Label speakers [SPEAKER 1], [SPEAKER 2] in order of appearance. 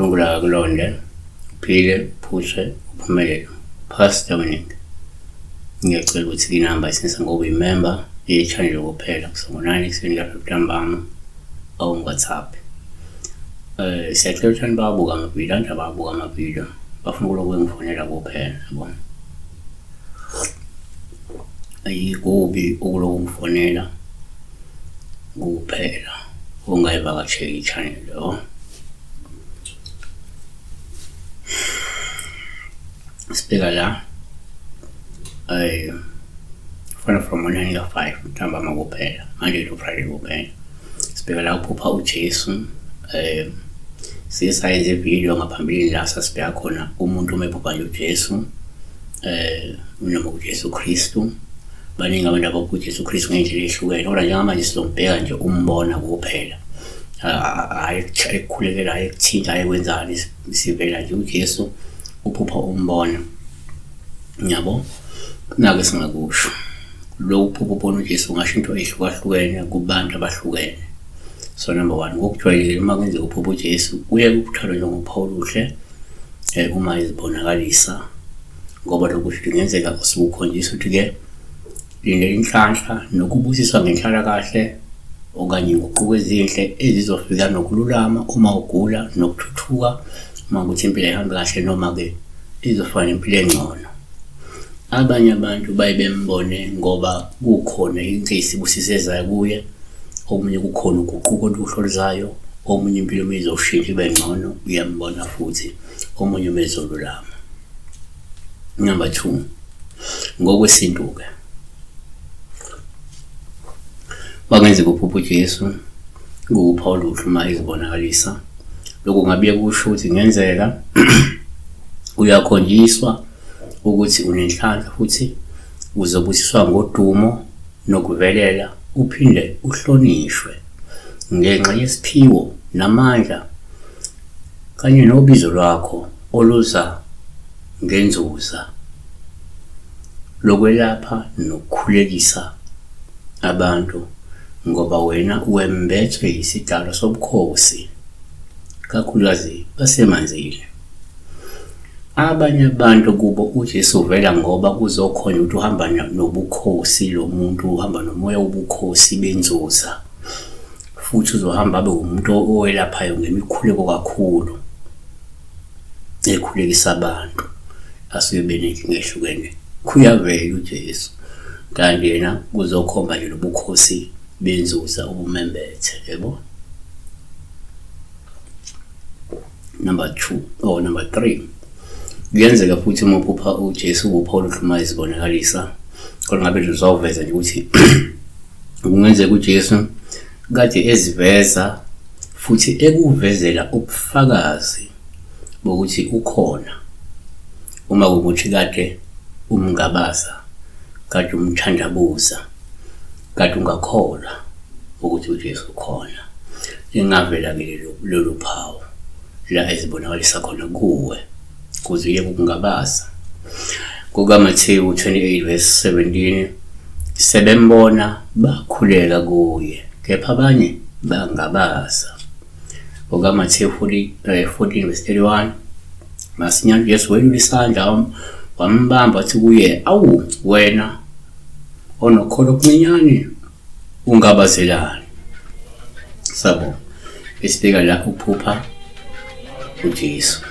[SPEAKER 1] UNkulunkulu akakulonde, uphile, uphushe, uphumelele. Pastor Dominic, ngiyacela ukuthi inamba isense ngoba uyimember ye-channel kuphela kusongo 9 ekuseni kuyafika ntambama awungi-WhatsApp. Siyacela ukuthi abantu bawabuka amavidiyo, abantu abawabuka amavidiyo bafuna ukulokhu bengifonela kuphela, yabona. Ayikubi ukulokhu ungifonela kuphela ungayivakasheli i-channel yabo. Sibheka la fona from 9 ka 5 ntambama kuphela, Monday to Friday kuphela. Sibheka la uphupha uJesu. Siye sayenza ividiyo ngaphambilini la sasibheka khona umuntu uma ephupha nje uJesu, noma uJesu Kristu. Baningi abantu abaphupha uJesu Kristu ngey'ndlela ey'hlukene, kodwa njengamanje sizombheka nje umbona kuphela, hhayi ekukhulekela, hhayi ekuthinta, hhayi ekwenzani, sivela nje uJesu uphupha umbona, yabo. Nakhu esingakusho, lokhu kuphupha ubona uJesu kungasho into ey'hlukahlukene kubantu abahlukene. So number one, ngokujwayelekile uma kwenzeka uphupha uJesu kuye kuthathwe njengophawu oluhle uma ezibonakalisa, ngoba lokhu kusho ukuthi kungenzeka usuke ukhonjiswa ukuthi-ke lindela inhlanhla nokubusiswa ngenhlalakahle okanye inguquko ezinhle ezizofika nokululama uma ugula nokuthuthuka uma ukuthi impilo ayihambi kahle, noma-ke izofana nempilo engcono. Abanye abantu baye bembone ngoba kukhona into eyisibusiso ezayo kuye, omunye kukhona uguquko oluhle oluzayo, omunye impilo uma izoshintsha ibe ngcono uyambona futhi, omunye uma ezolulama. Number two, ngokwesintu-ke kwangenzeka uphupha uJesu kuwuphawu oluhle uma ezibonakalisa. Lokhu kungabuye kusho ukuthi kungenzeka uyakhonjiswa ukuthi unenhlanhla futhi uzobusiswa ngodumo nokuvelela uphinde uhlonishwe ngenxa yesiphiwo namandla kanye nobizo lwakho oluza ngenzuza lokwelapha nokukhulekisa abantu ngoba wena wembethwe yisidalwa sobukhosi, kakhulukazi basemanzini. Abanye abantu kubo uJesu uvela ngoba kuzokhona ukuthi uhamba nobukhosi, lo muntu uhamba nomoya wobukhosi benzuza, futhi uzohamba abe umuntu owelaphayo ngemikhuleko kakhulu, ekhulekisa abantu asuke benenkinga ehlukene. Kuyavela uJesu, kanti yena kuzokhomba nje lobukhosi benzuza ubumembethe, yebo. Number 2 or number 3, kuyenzeka futhi uma uphupha uJesu uwuphawu oluhle uma ezibonakalisa, kodwa ngabe nje uzawuveza nje ukuthi kungenzeka uJesu kade eziveza futhi ekuvezela ubufakazi bokuthi ukhona, uma kuwukuthi kade umngabaza, kade umthandabuza, kade ungakholwa ukuthi uJesu ukhona, lingavela-ke lolu phawu la ezibonakalisa khona kuwe kuze uye kukungabaza. KukaMathewu 28 verse 17, sebembona bakhuleka kuye, kepha abanye bangabaza. KukaMathewu 14 verse 31, masinyane uJesu welula isandla wambamba wathi kuye, awu wena onokholo okuncinyane, ungabazelani? Sabo esibheka la uphupha uJesu.